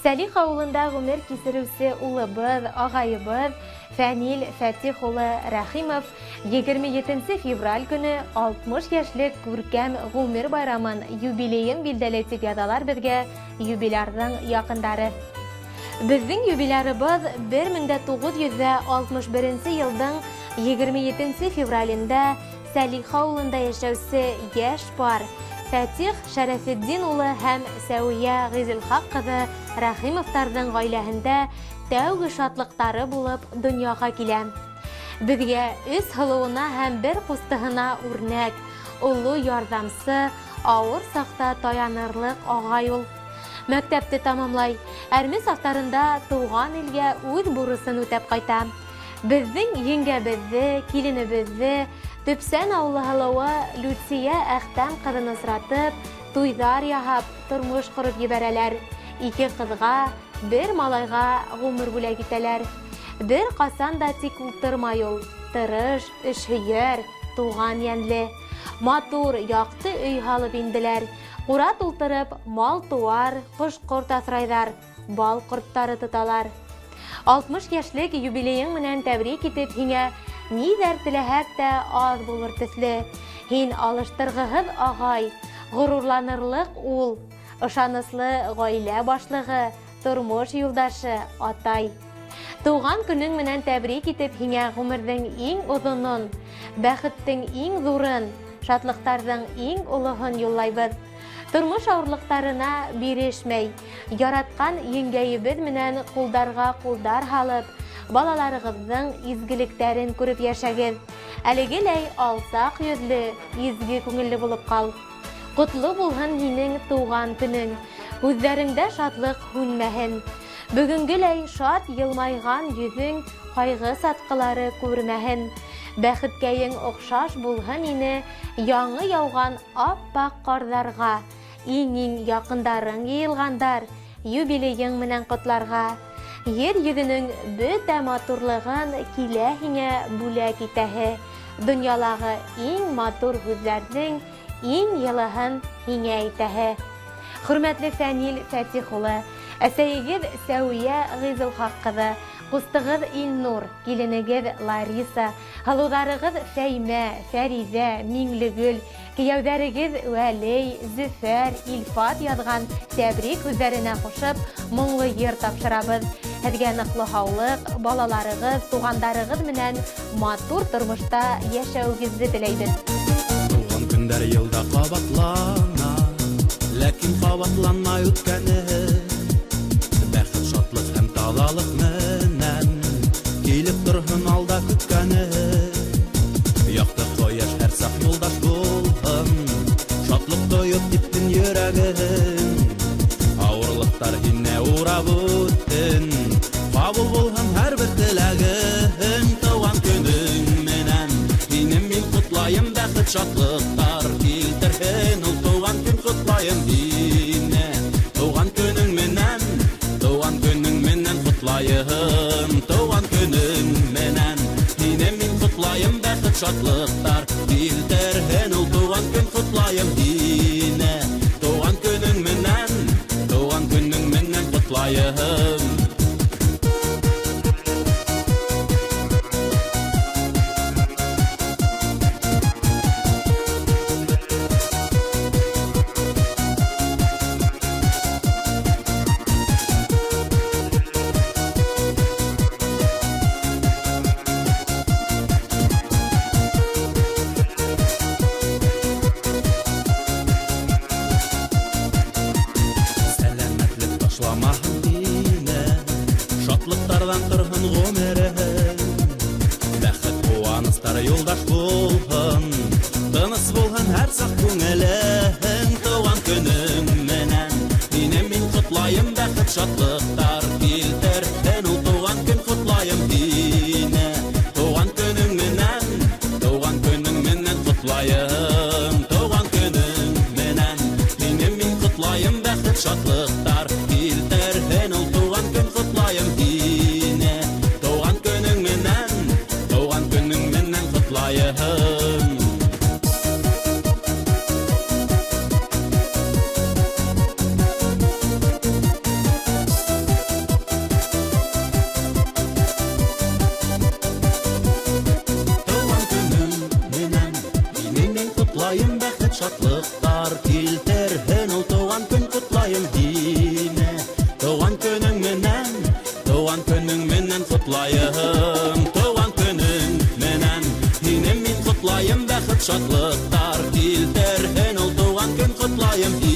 Сәлих ауылында ғүмер кисереүсе улыбыҙ, ағайыбыҙ Фәнил Фәтих улы Рәхимов 27 февраль көнө 60 йәшлек күркәм ғүмер байрамын, юбилейын билдәләй, тип яҙалар беҙгә юбилярҙың яҡындары. Беҙҙең юбилярыбыҙ 1961 йылдың 27 февралендә Сәлих ауылында йәшәүсе йәш пар Фәтих Шәрәфетдин улы һәм Сәүиә Ғизелхаҡ ҡыҙы Рәхимовтарҙың ғаиләһендә тәүге шатлыҡтары булып донъяға килә. Беҙгә өс һылыуына һәм бер ҡустыһына үрнәк, оло ярҙамсы, ауыр саҡта таянырлыҡ ағай ул. Мәктәпте тамамлай, әрме сафтарында тыуған илгә үҙ бурысын үтәп ҡайта. Беҙҙең еңгәбеҙҙе, киленебеҙҙе Төпсән ауылы һылыуы Люция Әхтәм ҡыҙын осратып, туйҙар яһап, тормош ҡороп ебәрәләр. Ике ҡыҙға, бер малайға ғүмер бүләк итәләр. Бер ҡасан да тик ултырмай ул. Тырыш, эшһөйәр, туған йәнле. Матур, яҡты өй һалып инделәр. Ҡура тултырып, мал-тыуар, ҡош-ҡорт аҫрайҙар, бал ҡорттары тоталар. 60 йәшлек юбилейың менән тәбрик итеп һиңә ниҙәр теләһәк тә аҙ булыр төҫлө. Һин алыштырғыһыҙ ағай, ғорурланырлыҡ ул, ышаныслы ғаилә башлығы, тормош юлдашы, атай. Тыуған көнөң менән тәбрик итеп һиңә ғүмерҙең иң оҙонон, бәхеттең иң ҙурын, шатлыҡтарҙың иң олоһон юллайбыҙ. Тормош ауырлыҡтарына бирешмәй, яратҡан еңгәйебеҙ менән ҡулдарға ҡулдар һалып, балаларығыҙҙың изгелектәрен күреп йәшәгеҙ. Әлегеләй алсаҡ йөҙлө, изге күңелле булып ҡал. Ҡотло булһын һинең тыуған көнөң, күҙҙәреңдә шатлыҡ һүнмәһен. Бөгөнгөләй шат йылмайған йөҙөң ҡайғы сатҡылары күрмәһен. Бәхеткәйең оҡшаш булһын ине яңы яуған ап-аҡ ҡарҙарға. Иң-иң яҡындарың йыйылғандар юбилейың менән ҡотларға. Ер йөҙөнөң бөтә матурлығын килә һиңә бүләк итәһе. Донъялағы иң матур һүҙҙәрҙең иң йылыһын һиңә әйтәһе. Хөрмәтле Фәнил Фәтих улы, әсәйегеҙ Сәүиә Ғизелхаҡ ҡыҙы, ҡустығыҙ Илнур, киленегеҙ Лариса, һылыуҙарығыҙ Фәймә, Фәриҙә, Миңлегөл, кейәүҙәрегеҙ Вәлей, Зөфәр, Илфат яҙған тәбрик һүҙҙәренә ҡушып, моңло йыр тапшырабыҙ. Һеҙгә ныҡлы һаулыҡ, балаларығыҙ, туғандарығыҙ менән матур тормошта йәшәүегеҙҙе теләйбеҙ. Тыуған көндәр йылда ҡабатлана, ләкин ҡабатланмай үткәне. Бәхет, шатлыҡ һәм таҙалыҡ менән килеп торһон алда көткәне. Яҡты ҡояш һәр саҡ юлдаш булһын, шатлыҡ тойоп типһен йөрәгең. Ауырлыҡтар һине урап үтһен, ҡабул булһын һәр бер теләгең. Тыуған көнөң менән һине мин ҡотлайым, бәхет, шатлыҡтар килтерһен ул тыуған көн, ҡотлайым һине. Тыуған көнөң менән, тыуған көнөң менән ҡотлайым. Тыуған көнөң менән һине мин ҡотлайым, бәхет, шатлыҡтар килтерһен ул тыуған көн, ҡотлайым һине. Тыуған көнөң менән, тыуған көнөң менән ҡотлайым. Шатлыҡтарҙан торһон ғүмерең, бәхет, ҡыуаныстар юлдаш булһын, тыныс булһын һәр саҡ күңелең. Тыуған көнөң менән һине мин ҡотлайым, бәхет, шатлыҡтар килтерһен ул тыуған көн, ҡотлайым һине. Тыуған көнөң менән, тыуған көнөң менән ҡотлайым. Тыуған көнөң менән һине мин ҡотлайым, бәхет, шатлыҡтар килтерһен ул тыуған көн, ҡотлайым һине. Тыуған көнөң менән, тыуған көнөң менән ҡотлайым. шатлыҡтар килтерһен ул. Тыуған көн ҡотлайым һине, тыуған көнөң менән, тыуған көнөң менән ҡотлайым. Тыуған көнөң менән һине мин ҡотлайым, бәхет, шатлыҡтар килтерһен ул. Тыуған көн ҡотлайым.